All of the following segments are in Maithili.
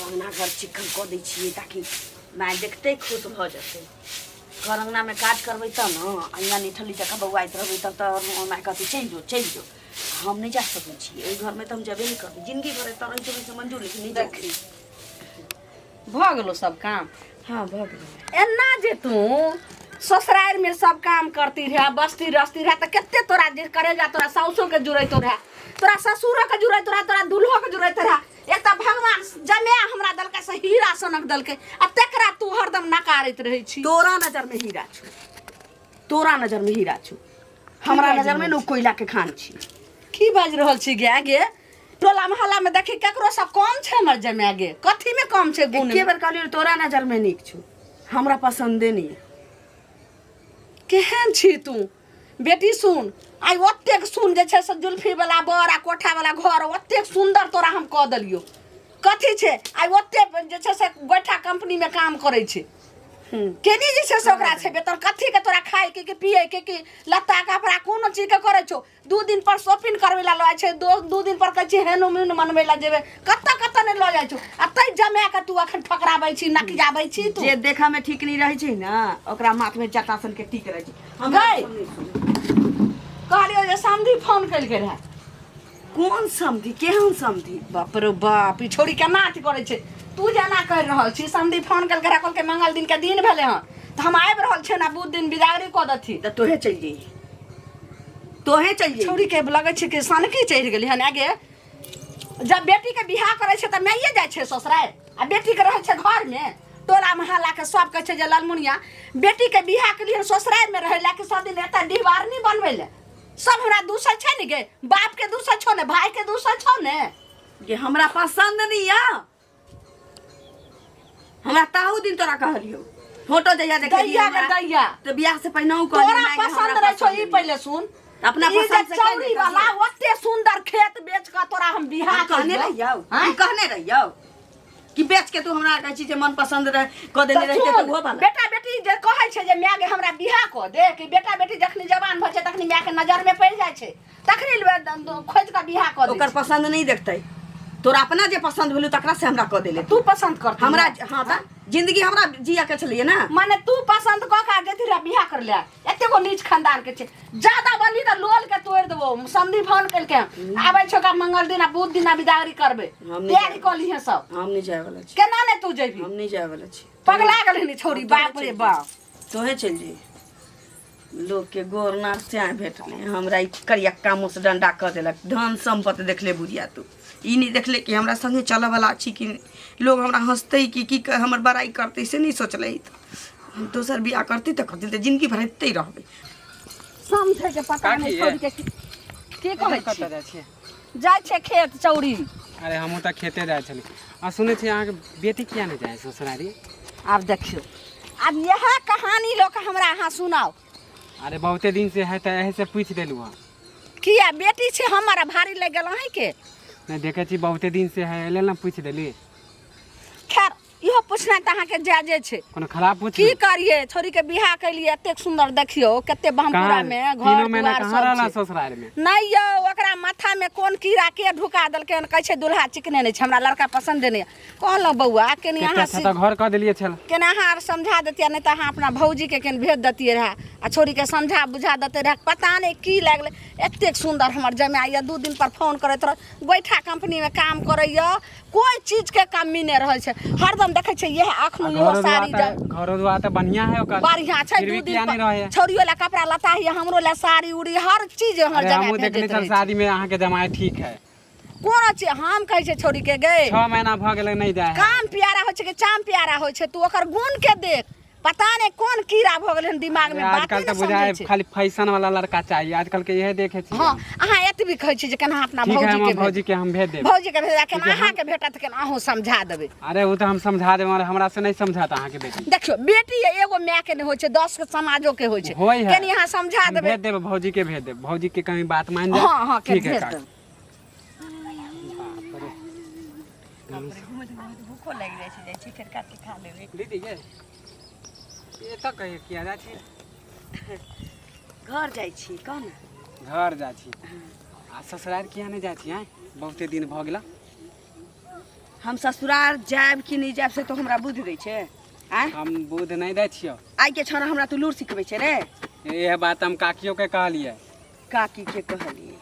अङ्गना घर चिक्कन कऽ दै छियै ताकि माय देखतै खुश भऽ जेतै। घर अङ्गनामे काज करबै तब ने, अङ्गना निठल्ली जकाँ बौआइत रहबै तब तऽ माय कहतै चलि जो चलि जो। हम नहि जा सकै छियै ओहि घरमे, तऽ हम जेबे नहि करबै जिनगी भर। एतऽ रहै जेबै से मंजूर, लेकिन नहि देखी भऽ गेलो सब काम? हँ, भऽ गेलै। एना जे तू ससुरारिमे सब काम करती रहे, बस्ती रस्ती रहे, तऽ कते तोरा जे करेजा तोरा साउसोके जुड़ैतो रहे, तोरा ससुरोके जुड़ैतो रहे, तोरा दुल्होके जुड़ैत रहे। एक तऽ भगवान जमाए हमरा देलकै से हीरा सनक देलकै, आ तेकरा तू हरदम नकारैत रहै छी। तोरा नजरमे हीरा छौ, तोरा नजरमे हीरा छौ, हमरा नजरमे ने ओ कोयलाके खान छी। की बाजि रहल छी गे? गे, टोला मोहल्लामे देखी ककरोसँ कम छै हमर जमाए गे? कथीमे कम छै गुण? एके बेर कहलियौ, तोरा नजरमे नीक छौ, हमरा पसन्दे नहि यऽ। केहन छी तू बेटी? सुन, आइ ओतेक सुन जे छै से जुल्फीवला बर आ कोठावला घर ओतेक सुन्दर तोरा हम कऽ देलियौ। कथी छै, आइ ओतेक जे छै से गोइठा कंपनीमे काम करै छै, केनी जे छै से ओकरा छै वेतन। कथीके तोरा खायके कि पियैके कि लत्ता कपड़ा, कोनो चीजके करै छौ? 2 दिन पर शॉपिंग करबै लए लऽ जाइ छै, 2 दिन पर कहै छै हेनु मुन मनबै लए जेबै, कतऽ कतऽ नहि लऽ जाइ छौ। आ तै जमा कऽ तू अखन ठकराबै छी, नकियाबै छी तू। जे देखऽ मे ठीक नहि रहै छै ने, ओकरा माथ मे जटा सन के टीक रहै छै। हमरा गै। सब नहि सुनै। कहलियौ जे समधी फोन केलकै रहए। कोन समधी? केहन समधी? बाप रे बाप, ई छौड़ी केना अथी करै छै? तू जेना करि रहल छी। समधी फोन केलकै रहए, कहलकै मंगल दिन के दिन भेलै हँ, तऽ हम आबि रहल छियै ने, बुध दिन बिदागरी कऽ देथिन। तऽ तोहे चलि जइहे, तोहे चलि जइहे। छौड़ी के लगै छै कि सनकी चढ़ि गेलै हन। आगे जब बेटीके बियाह करै छै तऽ माइए जाइ छै ससुरारि आ बेटीके रहै छै घरमे। टोला मोहल्लाके सब कहै छै जे ललमुनिया बेटीके बियाह के लिए ससुरारिमे रहै लए कि सब दिन एतऽ डिहबारनी बनबै लए? सब हमरा दूसर छै ने गे, बापके दूसर छौ ने, भाईके दूसर छौ ने। जे हमरा पसंद नहीं या, हमरा ताहू दिन तोरा कहलियौ, फोटो जहिया देखलियौ दैया के दैया। तऽ बियाह से पहिनहु कहलियौ, तोरा माय गे, पसंद हमरा रहै छौ पसंद ई नहि। पहिले सुन। अपना ई जे पसंद से चौरी कहि वाला ओते सुंदर खेत बेच कऽ तोरा हम बियाह हम कहने करियौ। रहियौ? आँय? हम कहने रहियौ कि बेच के तू हमरा कहै छी जे मन पसंद रह कऽ देने तऽ रहिते तऽ सुन, ओहो वाला। बेटा बेटी जे कहै छै जे माय गे हमरा बियाह कऽ दे, कि बेटा बेटी जखनी जवान भऽ छै तखनी माय के नजर में पड़ि जाइ छै, तखनी खोजि कऽ बियाह कऽ दै ओकर छै। पसंद नहीं देखतै, तोरा अपना जे पसंद भेलौ तकरा से हमरा कऽ देले। तू पसंद कर हमरा? हाँ, तऽ जिंदगी हमरा जिया के छलियै ने। माने तू पसंद कऽ के जेती रह बियाह कर ले? एते गो नीच खानदान के छै, ज्यादा बनी तऽ लोल के तोड़ि देबो। समधी फोन केलकै, आबै छौ का मंगल दिन आ बुध दिन आ बिदागरी करबै। हम नहि तैयारी कऽ लिहे सब। हम नहीं जाए वाला छी। केना ने तू जेबही? हम नहीं जाए वाला छी। पगला गेलै ने छौरी, बाप रे बाप। तोहे चलि जइहे। लोकके गोर नार सएह भेटलै, हमरा ई करियक्का मुस डंडा कऽ देलक। धन सम्पत्ति देखले बुढ़िया, तू ई नहि देखले कि हमरा संगे चलऽवला छी कि नहि, लोग हमरा हँसतै कि की हमर बड़ाइ करतै, से नहि सोचलै। तऽ हम दोसर बियाह करतै तऽ कहतै तऽ जिनगी भर एतहि रहबै। समझे के पता काकी नहि ये। छौरी के की की कहै कतऽ छी। जाइ छियै? जाइ छै खेत चौरी। अरे, हमहूँ तऽ खेते जाइ छली। आ सुनै छी, अहाँके बेटी किया नहि जाइ ससुरारी? आब देखियौ, आब इएह कहानी लोक हमरा अहाँ सुनाउ। अरे, बहुते दिन से है तऽ एहि से पूछि देलहुँ हँ। किया, बेटी छै हमर आ भारी लागि गेल अहीँके? नहि, देखै छी बहुते दिन से है, एहि लेल ने पूछि देली। खैर, इहो पूछना तऽ अहाँके जायजे छै। कोनो खराब पूछ की करिए, छोरी के बियाह केलिए, एतेक सुंदर, देखियौ कते बहमपुरा में घर 3 महीना दुआर कहाँ सब रहला छै। ससुराल में? नहि यौ, ओकरा माथा में कोन कीड़ा के ढुका देलकै हन, कहै छै दुल्हा चिकने नहि छै, हमरा लड़का पसंदे नहि। कहलहुँ बौआ, कनि कते अहाँ अच्छा तऽ घर कऽ देलियै छल। केना अहाँ आर समझा देतियै, नहि तऽ अहाँ अपना भौजीके कनि भेज देतियै रहए आ छोरीके समझा बुझा देते रहए। पता नहि की लागलै, एतेक सुन्दर हमर जमाइ यऽ, 2 दिन पर फोन करैत रहत, गोइठा कम्पनीमे काम करैए, कोइ चीजके कमी नहि रहै छै। हरदम देखै छै इएह अखनो इहो घरो साड़ी दुआर तऽ घरो दुआर तऽ बढ़िया है ओकर। बढ़िया छै। फिर 2 भी दिन किया नहि पर रहे? छौड़ियो लए कपड़ा लत्ता ही, हमरो लए साड़ी उड़ी, हर चीज हमर अरे, जमाइ हमहूँ देखने भेजैत छल रहै छै। शादी में, अहाँके जमाई ठीक है। कोनो चीज हम कहै छै छौड़ी के गे 6 महीना भऽ गेलै नहि जाइ है। काम प्यारा होइ छै कि चाम प्यारा होइ छै? तू ओकर गुण के देख। पता नहि कोन कीड़ा भऽ गेलै हन दिमाग में, बाते आजकल नहि तऽ समझै बुझाइ छै। खाली फैशन वाला लड़का चाहिए, आजकल के इहे देखे छी। हँ, अहाँ एतबी कहै छी जे केना अपना ठीक है, भौजी हम के भौजी के हम भेज देब। भौजी के भेज, केना अहाँके भेटत, केना अहूँ समझा देबै। अरे, ओ तऽ हम समझा देब, हमरा से नहीं समझाता अहाँके बेटी। देखियौ, बेटी एगो माय के नहि होइ छै, 10 के समाजो के होइ छै। होइ है। कनि अहाँ समझा हम देबै। भेज देब, भौजी के भेज देब, भौजी के कहीं बात मान जाए। हँ, के ठीक है भेज काकी। देब। बाप रे। भूखो लागि जाइ छै, जाइ छी फेर काट के खा लेबै। दीदी ये, एतऽ कहियो किया जाइ छी? घर जाइ छी, कह ने। घर जाइ छी आ ससुरारि किया नहि जाइ छी? आँय, बहुते दिन भऽ गेला। हम ससुराल जायब कि नहि जायब से तो हमरा बुद्धि दै छै आँय? हम बुध नहि दै छियौ। आइ के छौड़ा हमरा तू लूर सिखबै छै रे। इएह बात हम काकियो के कहलियै। काकी के कहलियै?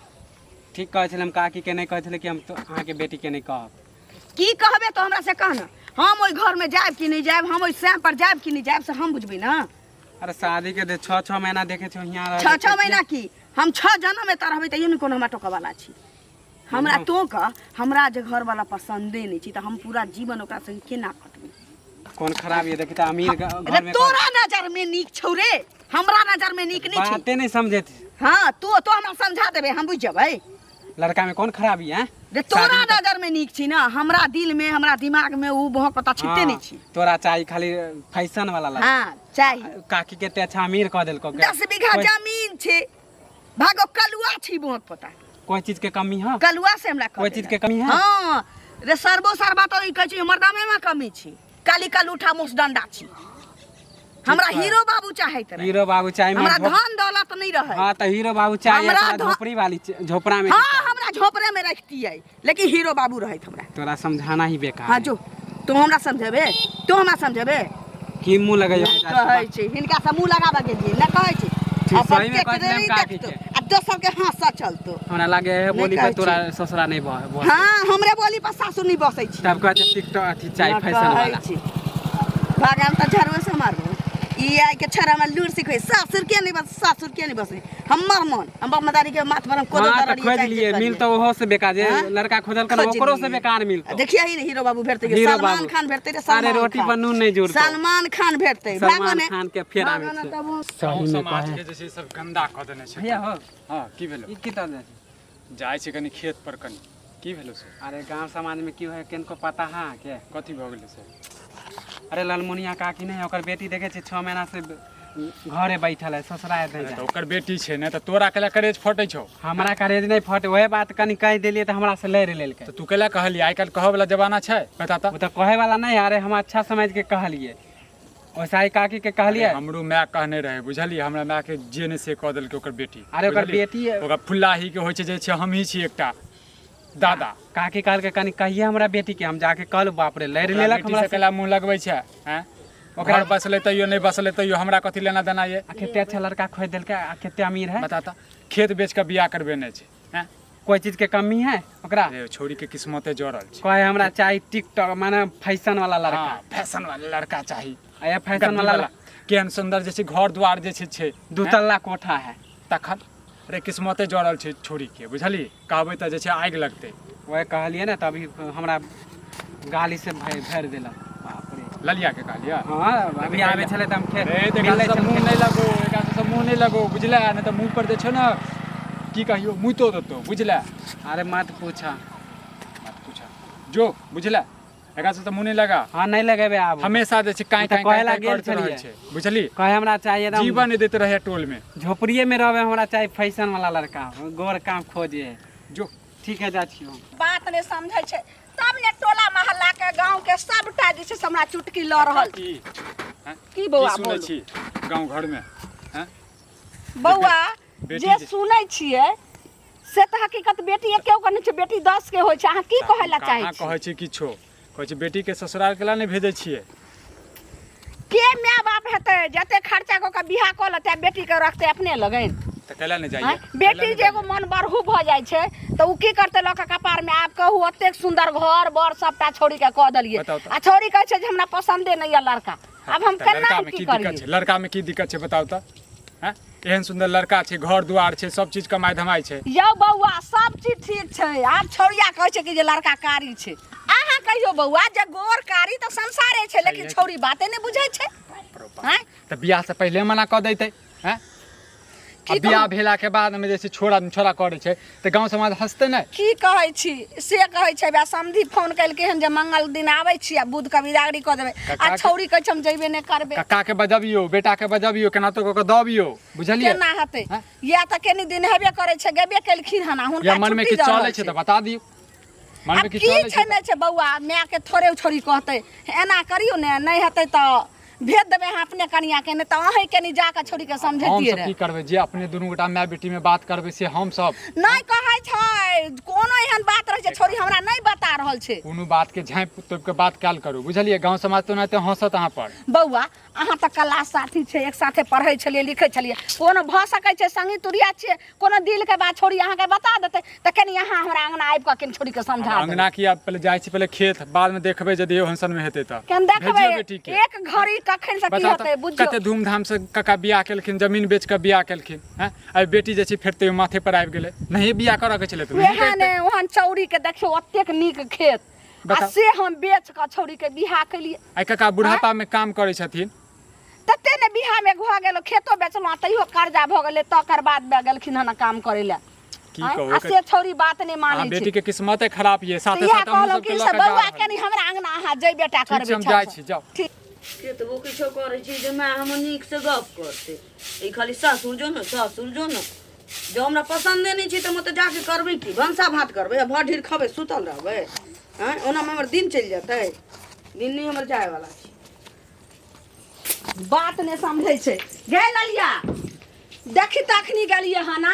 ठीक कहै छलै, हम काकी के नहि कहै छलै कि हम तो अहाँके बेटी के नहि कहब। की कहबे तो हमरा से कह ना, हम ओहि घर में जायब कि नहीं जायब, हम ओहि सैम पर जायब कि नहीं जायब से हम बुझबै ना। अरे शादी के दे 6 6 महीना देखे छौ हियाँ रह 6 6 महीना की हम 6 जन्म एतऽ रहबै तैयो नहि कोनो हमरा टोकऽ वाला छी। हमरा तो कह, हमरा जे घर वाला पसंदे नहीं छी तऽ हम पूरा जीवन ओकरा संग केना कटबै? कोन खराब ये देखी तऽ अमीर अरे घर में तोरा नजर में नीक छौ रे, हमरा नजर में नीक नहीं छी। बाते नहीं समझे थे। हाँ तू तो हमरा समझा देबे हम बुझ जेबै। लड़का में कौन खराबी है? रे तोरा नजर में नीक छी ना, हमरा दिल में हमरा दिमाग में ऊ बहुत पता छिते नहीं छी। तोरा चाहिए खाली फैशन वाला लड़का। हाँ चाहिए। काकी के ते अच्छा अमीर कह देलको के। 10 बीघा जमीन छे, भागो कलुआ छी बहुत पता। कोई चीज के कमी है? कलुआ से हमरा कोई चीज के कमी है? हाँ रे सरबो सरबा तो ई कहै छी हमर दामे में कमी छी, काली कलूठा मुस डंडा छी। हमरा हीरो बाबू चाहैत रहे। हीरो बाबू चाहे हमरा धन दौलत नहीं रहे। हाँ तो हीरो बाबू चाहे हमरा तोरा झोपड़ी वाली झोपड़ा में। हाँ हमरा झोपड़े में रखतियै लेकिन हीरो बाबू रहैत हमरा। तोरा समझाना ही बेकार। हाँ जो तू हमरा समझेबे, तू हमरा समझेबे की मुंह लगैयो? कहै छी हिनका से मुंह लगाबऽ गेलियै न कहै छी। ठीक सही में कहै छलै काकी के। आ दोसर के हाथ से चलतो। हमरा लागे है बोली पर तोरा ससुरा नहीं बस। हाँ हमरे बोली पर सासु नहीं बसै छी। तब कहै छै टिकटॉक अथी चाही फैशन वाला। भागाम त झाड़ुए से मारबो। ई आइ के छड़ा में लूर सिखबै, सासुर के नहीं बस, सासुर के नहीं बसै। हमर मन हम बाप मदारी के माथ पर हम कोदो हाँ, दरड़िए खोज चाहे लिए जे मिल तो ओहो से बेकार जे हाँ? लड़का खोजल कर खोज ओकरो से लिए। बेकार मिल तो। देखिए ही हीरो बाबू भेटतै, हीरो सलमान बाबू। खान भेटतै रे, अरे सलमान रोटी खान। पर नून नहीं जुड़तो। सलमान खान भेटतै, सलमान भागो ने। खान के फेर आबै भागो ने छै। तब ओ। सही में समाज कहे। के जे छै सब गंदा कऽ देने छै। भैया हो। हां की भेलो? ई की तर जाइ छै? जाइ छै कनी खेत पर कनी। की भेलो से? अरे गांव समाज में की होय केनको पता है के? कथी भऽ गेलै से? अरे ललमुनिया काकी नहीं ओकर बेटी देखे छै 6 महीना से घरे बैठल है, ससुराल नहीं तऽ जाए। ओकर बेटी छै ने तऽ तोरा केला करेज फटै छौ? हमरा करेज नहीं फटे, वही बात कनी कहि देलियै तऽ हमरा से लड़ि लेलकै। तऽ तू केला कहलियै? आइ काल्हि कहऽ वाला जमाना छै बता तऽ। ओ तऽ कहै वाला नहीं, अरे हम अच्छा समझ के कहलियै, वैसा ही काकी के कहलियै। हमरो माय कहने रहे बुझलियै, हमरा माय के जे ने से कऽ देलकै ओकर बेटी। अरे ओकर बेटी ओकर फुल्लाही के होइ छै जे छै हमही छी एकटा दादा। काकी कहलकै कनी कहिए हमरा बेटी के, हम जाके कहलहुँ बाप रे लड़ि ओकरा लेलक बेटी हमरा से से। केला मुँह लगबै छै हैं? ओकरा बसलै तैयो नहीं बसलै तैयो हमरा कथी लेना देना ये? आ कते अच्छा लड़का खोज देलकै, आ कते अमीर है बता तऽ। खेत बेच कऽ बियाह करबेने छै हैं? कोई चीज के कमी है ओकरा? अरे छोरी के किस्मते जड़ल छै। कहे हमरा चाही टिकटॉक माने फैशन वाला लड़का। हाँ, फैशन वाला लड़का चाही। आ ये फैशन वाला गद्दी केहन सुंदर जे छै घर द्वार जे छै छै दुतल्ला कोठा है। तखन अरे किस्मते जड़ल छै छोरी के बुझली, कहबै तऽ जे छै आगि लगतै। वह कहलियै ने तभी हमरा गाली से भरि देलक। बाप रे। ललिया के कहलियै? हाँ अभी आबै छलै तऽ हम खेत रे तऽ मिललै एकरा से छलै। मुँह नहीं लगो, एकरा से मुँह नहीं लगो बुझले, नहीं तऽ मुँह पर जे छै ने की कहियो मुँह देतौ बुझले। अरे मत पूछा, मत पूछा जो बुझले, एकरा से तऽ मुँह नहीं लगा। हाँ नहीं लगेबे आब। हमेशा जे छै काई तऽ काई कहै ला काई गेल करैत रहै छलियै। छै बुझली, कहे हमरा चाहिए एकदम जीवन नहीं दैत रहै टोल में, झोपड़िए में रहबे, हमरा चाहिए फैशन वाला लड़का, गोर काम खोजे जो। ठीक है जा छियो। बात नहीं समझै छै तब ने टोला मोहल्ला के गांव के सबटा जे छै से हमरा चुटकी लऽ रहल। की की बौआ की सुनै बोलू? छी गाँव घर में हैं? बौआ बेटी जे सुनै छियै से तऽ हकीकत बेटी एके गो नहि छै, बेटी 10 के होइ छै। अहाँ की कहै लए चाहै कहाँ छी? कहै छी किछो, कहै छी बेटी के ससुराल के ला नहि भेजै छियै। के माय बाप हेतै जते खर्चा कऽ के बियाह कऽ लेतै बेटी के रखतै अपने लगन? तऽ कैला नहि जाइए? आँय? बेटी जे एगो मन बढ़ू भऽ जाइ छै तऽ ओ की करतै लऽ कऽ कपार में? आब कहू ओतेक सुंदर घर बर सबटा छोड़ी के कऽ देलियै बताउ तऽ। आ छोड़ी कहै छै जे हमरा पसंदे नहि यऽ लड़का। आब हम तऽ केना लड़का में की की दिक्कत करियै? छै? लड़का में की दिक्कत छै बताउ तऽ? हैं? एहन सुंदर लड़का छै, घर दुआर छै, सब चीज कमाइ धमाइ छै। यौ बौआ सब चीज ठीक छै, आब छौड़िया कहै छै कि जे लड़का कारी छै। अहाँ कहियो बौआ जे गोर कारी तऽ संसारे छै, लेकिन छौड़ी बाते नहि बुझै छै। आँय? तऽ बियाह से पहिले मना कऽ दैतै हैं? आ की बियाह भेला के बाद में जे छै छोड़ा छोड़ा करै छै तऽ गाँव समाज हँसतै नहि? की कहै छी से कहै छै। वएह समधी फोन केलकै हन जे मंगल दिन आबै छी आ बुध के बिदागरी कऽ देबै। आ छौड़ी कहै छै हम जैबे नहि करबै। कक्का के बजबियौ, बेटा के बजबियौ, केना तो कऽ के दबियौ बुझलियै? केना हेतै? या तऽ केनी दिन हेबे करै छै, गेबे केलखिन हन आ हुनका या मन में छुट्टी किछु दऽ रहल चलै छै तऽ बता दियौ। मन आब में किछु की चलै छै छै नहि छै बौआ, माय के थोड़े छोड़ी कहतै एना करियौ ने, नहि हेतै तऽ भेज देबै अहाँ अपने कनिया के, नहि तऽ अहीं कनि जाकऽ छोड़ीके हम समझैतियै सब रहे। की करबै जे अपने दुनू गोटा माय बेटी में बात करबै से हम सब नहि कहै छै, कोनो एहन बात रहै छै छोड़ी हमरा नहि बता रहल छै। कोनो बात के झाँपि तोपि के बात कयल करू, बुझलियै? गाँव समाज तऽ ओनाहिते हँसत अहाँ पर। बौआ अहाँ तऽ क्लास साथी छै, एक साथे पढ़ै छलियै लिखै छलियै, कोनो भऽ सकै छै संगी तुरिया छियै, कोनो दिलके बात छोड़ी अहाँके बता देतै तऽ कनि अहाँ हमरा अङ्गना आबि कऽ कनि छोड़ीके समझा देबै। अङ्गना की आब पहिले जाइ छी पहिले खेत, बादमे देखबै यदि ओहन सनमे हेतै तऽ केन देखबै। भेजियौ बेटीके। एक घड़ी कखन से की बताउ हेतै तऽ बुझियौ। कते धूमधाम से काका बियाह केलखिन, जमीन बेच कऽ बियाह केलखिन हैं, आइ बेटी जे छै फेर तैयो माथे पर आबि गेलै। नहिये बियाह करऽ के छलै तऽ नहिये वएह करितै। ने ओहन चौरी के देखियौ ओतेक नीक खेत आ बताउ। से हम बेच कऽ छौड़ी के बियाह केलियै। आइ काका बुढ़ापा में काम करै छथिन। तते ने बियाह में भऽ गेल, खेतो बेचलहुँ आ तैयो कर्जा भऽ गेलै, तकर बाद में गेलखिन हन काम करै लए। की आँय? कहू आ से छौड़ी बात नहि अहाँ मानै छै। बेटी के किस्मते खराब ये, तऽ साथे इएह साथे हमहूँ कहलहुँ सबके कि लऽ से कऽ जा बौआ रहल कनि हमरा अङ्गना अहाँ जै बेटा ठीक छै, करबै हम जाइ छी, जाउ। ठीक। केतबो किछो करै छी जे माय हमर नीकसँ गप करतै, ई खाली सासुर जो ने सासुर जो ने, जँ हमरा पसन्दे नहि छै तऽ हम ओतऽ जाके करबै की? भनसा भात करबै आ भरि ढेर खबै सुतल रहबै? आँय, ओनामे हमर दिन चलि जेतै? दिन नहि हमर जायवला छै। बात नहि समझै छै। गे ललिया देखी तखनी गेलियै हन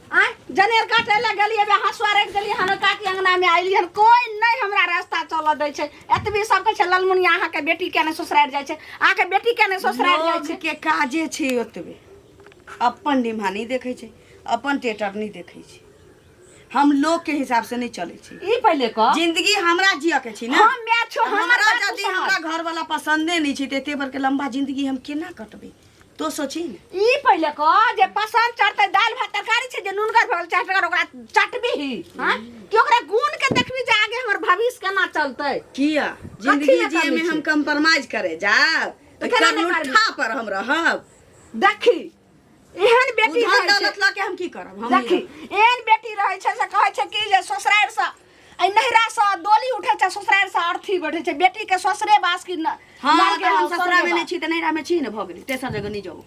आँय, जनेर काटै लए गेलियै बे हँसुआ राखि देलियै हन काकी अङ्गनामे अयलियै हन, कोइ नहि हमरा रास्ता चलऽ दै छै। एतबी सब कहै छै ललमुनिया अहाँके बेटी किया नहि ससुरारि जाइ छै, अहाँके बेटी किया नहि ससुरारि जाइ छै। लोकके काजे छै ओतबे, अपन निम्हा नहि देखै छै, अपन टेटर नहि देखै छै। हम लोग के हिसाब से नहीं चले छी। ई पहिले कह। जिंदगी हमरा जिय के छी ना। हम माय छो, हमर हमरा बात यदि तू समझ। हमरा घर वाला पसंदे नहीं छी त एते बड़ के लंबा जिंदगी हम केना कटबे, तो सोची ने। ई पहिले कह जे पसंद चढ़ते दालि भात तरकारी छै जे नुनगर भऽ गेल चटगर, ओकरा चटबिही हां कि ओकरा गुण के देखबी जे आगे हमर भविष्य केना चलतै? किया कथी जिंदगी लए जिए कमी में हम छै? कम्प्रोमाइज करे जाब तऽ केना नहि करबी? लुठा पर हम रहब। देखी एहन बेटी धन रहै छै। दौलत लऽ के हम की करब? हम देखी एहन बेटी रहै छै से कहै छै कि जे ससुरारि से एहि नैहरा से डोली उठै छै, ससुरारि से अर्थी बैठै छै। बेटी के ससुरे बास की हाँ, नरके तऽ हम स्वर्गे ससुरा में बास। नहीं छी तऽ नैहरा में छी ने, भऽ गेलै, तेसर जगह नहीं जाऊ।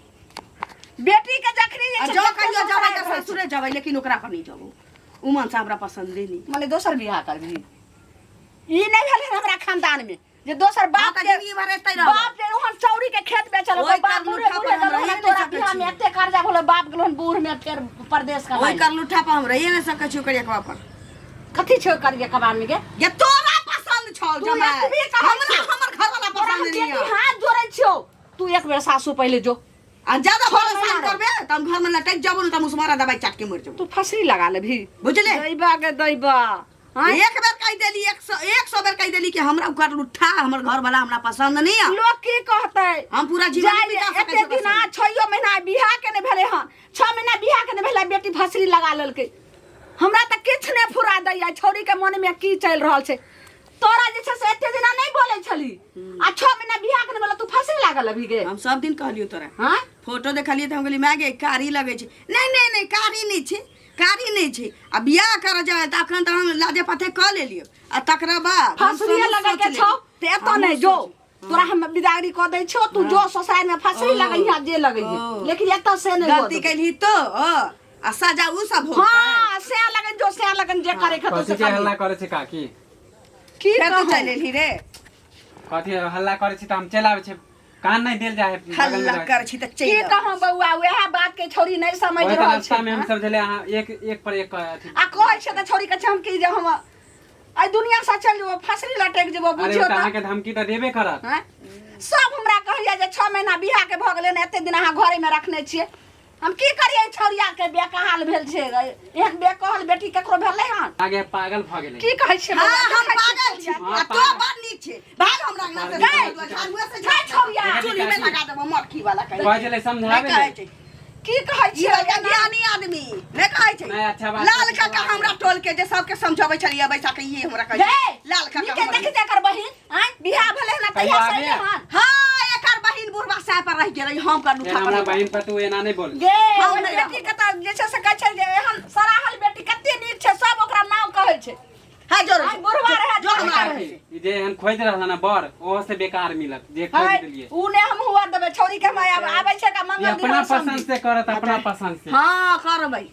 बेटी के जखनी जे आ छै जँ जते कहियो जेबै ससुरारि तऽ रहै छै। ससुरे जेबै, लेकिन ओकरा पर नहीं जाबू, उ मन से हमरा पसंदे नहीं। मने दोसर बियाह करबी? ई नहि भेलै हन हमरा खानदान में जे दोसर बाप तऽ के जिंदगी भर एतै रहब। बाप जे ओहन चौरी के खेत बेचल ओहि बाप करलूठा बूढ़े पर बूढ़े हम गेलहुँ रहिए हन, नहि तोरा सकै बियाह में छी। एते कर्जा भेलो, बाप गेलहुँ हन बूढ़ में फेर परदेश ओहि कमाइ लए। करलूठा पर हम रहिए नहि सकै छी, ओकर एकवा पर। कथी छै ओकर एकवा में गे? ये तोरा पसंद छौ तू जमाइ। एतबी कहै हमरा छियौ। हमर घरवाला तोरा हम पसंद नहीं बेटी है। हाथ जोड़ै छियौ, तू एक बेर सासू पहिले जो। आ ज्यादा छह परेशान महीना करबे त हम घर में लटक जाबो, न त मुसमारा दवाई चाट के मर जाबो। तू फसरी लगा लेबही। बुझले? दैबा के दैबा। आँय? एक बेर कहि देली, 100 बेर कहि देली कि हमरा ओकर लुट्ठा हमर घर वाला हमरा पसंद नहीं है। लोग की कहतै? हम पूरा जीवन जाय बिता सकै एते छी दिन ओकरा आ संगे। छओ महीना बियाह के नहि भेलै हन, 6 महीना बियाह के नहि भेलै, बेटी फसरी लगा लेलकै। हमरा तऽ किछु नहि फुरा दैया छौड़ी के मन में की चलि रहल छै। तोरा जे छै से एते दिना नहि बोलै छली आ 6 महीना बियाह के नहि भेलै, तू फसरी लागल अभी गे। हम सब दिन कहलियो तोरा। हाँ? फोटो देखलियै तऽ हम कहलियै माय गे कारी लगै छै। नहीं नहीं नहीं कारी नहीं छै, कारी नहीं छै। आ बियाह करऽ जाय तऽ अखन तऽ हम लाजे पाथे कऽ लेलियो आ तकरा बाद हम फसरिए सब लगै के सोच छौ लेलियै। तऽ एतऽ नहि जो, तोरा हम बिदागरी कऽ दै छियौ, तू जो ससुरारि में फसरी लगैहा जे लगैहे, ओ। लेकिन एतऽ से नहि हुअ गलती देबै। केलही तो आ सजा उ सब होतै। हाँ, से लगन जो से लगन जे करे के तो कथी से के हल्ला करिहे। करे छै काकी? की फेर तू कहू? चलि एलही रे? कथी हल्ला करे छी तऽ हम चलि आबै छी, कान नहि देल जाए है, बगल में हल्ला रहै कर छी तऽ की चलि आउ। कहूँ बौआ, वएह बात के छौड़ी नहीं समझ ओहि तऽ रहल रास्ता छै। में हम समझले अहाँ एक एक पर एक अथी। आ कहै छै तऽ छौड़ी के छै हम की जे हम एहि दुनिया से चलि जेबो, फसरी लटकि जेबो, अरे बुझियौ ओ तऽ तऽ। अहाँके धमकी तऽ देबे करत। आँय? सब हमरा कहैया जे 6 महीना बियाह के भऽ गेलै ने, एते दिन अहाँ घरे में रखने छियै। हम की करियै छौड़िया के, बेकहाल भेल छै, एहन बेकहल बेटी केकरो भेलै हन? आगे पागल भऽ गेलै। की कहै छियै हाँ, बौआ? हम देखै छियै पागल छी। छौड़िया के। आ तो बड़ नीक छै, भाग हमरा अंगना से, गै, झाड़ुए से गै छौड़िया। चूल्ही में लगा देबो मरखी वाला कहि। कहै छलै समझाबै नहि कहै लए। छै। की कहै ई छियै? बड़का ज्ञानी आदमी नहि कहै छै। नहि, अच्छा बात लाल छै। काका हमरा टोल के जे सबके समझाबै छलियै बैसा के, ई हमरा कहै गै, छै। लाल काका नीके हमर। देखी एकर बहिन, आँय, बियाह भेलै हन कहियो तहिया से आबे? एलै हन। हाँ, एकर बहिन बुढ़बा साह पर रहि गेलै, हम कर एना लूठा हमरा पर। बहिन पर तू एना नहि बोल। गे, हम ओहि नहि बेटी के तऽ जे छै से कहै छै जे एहन सराहल बेटी कते नीक छै, सब ओकरा नाम कहै छै। हाँ, जोर आइ बुढ़बा रहै, जो हमरा रहै। रहै। ई जे एहन खोजि रहल ना बर, ओहो से बेकार मिलत जे खोजि है, देलियै। उ ने हम हुआ देबै छौड़ी के, हम आबै छै का ई मंगल दिन अपना हम पसंद समझी। से करत, अपना पसंद से। हाँ, करबै।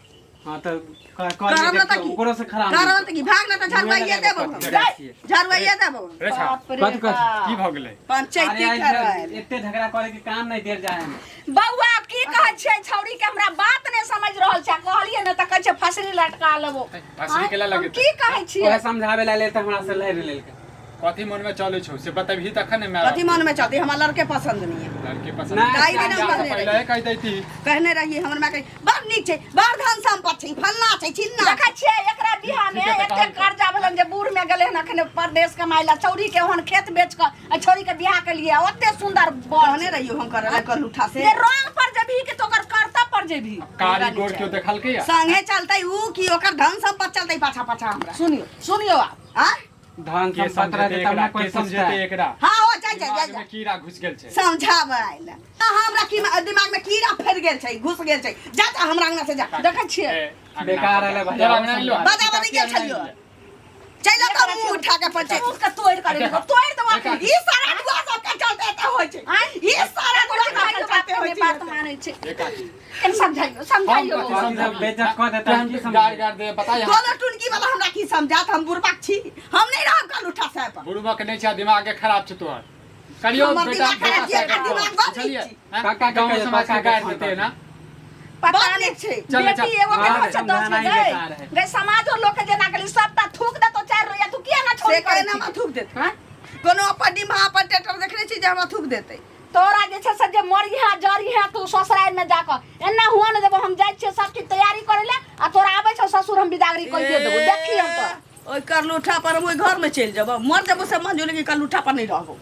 हाँ तो करब न तऽ की ओकरो से खराब करब तऽ की भाग न तऽ झड़ुआइए देबो हम झड़ुआइए देबो रे छा बाप रे कथी कथी? बाप। की भऽ गेलै पंचायती अरे करब एते झगड़ा करे के काम नहीं देल जाए हमें बौआ की कहै छियै छौड़ी के हमरा बात नहि समझ रहल छै कहलियै ने तऽ कहै छै फसरी लटका लेबो फसरी केला आँय, हम लगेतै? की कहै छियै ओहे समझावे ला ले त हमरा से लड़ लेलकै कथी मन में चलै छौ से बतबही तखन ने माय कथी मन में चलती हमरा लड़के पसंद नहीं है लड़के पसंद नहीं, दाई दिन हम बियाह से कहने पहिले रहियै कहि दैती कहने रहियै हमर माय कही बड़ नीक छै बड़ धन सम्पत्ति छै फल्ला छै चिन्ना देखै छियै एकरा बियाह में ठीक है, तऽ एते कहल कर्जा भेलन जे बूढ़ में गेलै हन अखने परदेश कमाइ ला छौड़ी के ओहन खेत बेच कऽ आ छौड़ी के बियाह के लिए ओते सुंदर बर कहने रहियो हम करे ला लूठा से जे रंग पर जेबही कि तो ओकर करतब पर जेबही कारी गोर केओ देखलकै या संगे चलतै ऊ कि ओकर धन सम्पत्ति चलतै पाछा पाछा हमरा सुनियो सुनियो आप आँ धन के संपत्ति समझेतै रहतै तब एकरा ने कोई के समझेतै समझतै एकरा हाँ हो जा जा जा दिमाग जा में कीड़ा घुस गेल छै समझाबै आयल हमरा की दिमाग में कीड़ा फैल गेल छै घुस गेल छै जा जा हमरा अंगना से जा देखै छियै ए, अंगना बेकार से हले जा। भैया, तोरा अंगना एलो? बजा बजी गेल छलियो चलि तऽ मुँह उठा के पंचायत मुँह के तोड़ि कर देबो तोड़ि देबो अखन ई सारा दुआ सब के चलते एते होइ छै ई सारा दुआ सब के चलते होइ छै बात मानै छै एक आदमी। कनि समझाइयो समझाइयो हम कथी बौआ। समझाबी? बेइज्जत कऽ देतै, केहन की समझाबी? गारि गारि दे बता यहाँ कोनो टुनकी वाला हमरा की समझात हम बुढ़बाक छी हम नहि रहब कल उठा साहब पर बुढ़बक नहि छै दिमाग के खराब छै तोहर करियो हमर बेटा दिमाग खराब बेटा छै, एकर साहब दिमाग बड़ नीक बुझलियै छै। हैं? काका के गाँव कहियो, समाज के काका के गारि फोन देते ना पता बड़ नहि नीक छै। चल, बेटी चल। एगो के हाँ, होइ छै 10 गो समझाना ही गै बेकार है। गै समाजो लोक के जेना गेली सबटा थूक देतो चारि रुपया तू किया ना से छोड़ी करे करै ना छी हमरा थूक देतै हाँ? कोनो अपन डिम्बा अपन ट्रैक्टर देखने छी जे हमरा थूक देतै तोरा जे छै से जे मरिहे जरिहे तू ससुराल में जाकऽ एना हुआ ने देबो हम जाइ छियै सब चीज तैयारी करै ले आ तोरा आबै छौ ससुर हम बिदागरी कइए देबो देखी हम तो ओहि करलूठा पर हम ओहि घर में चलि जेबो मर जेबो से मंजूर लेकिन करलूठा पर नहीं रहबो।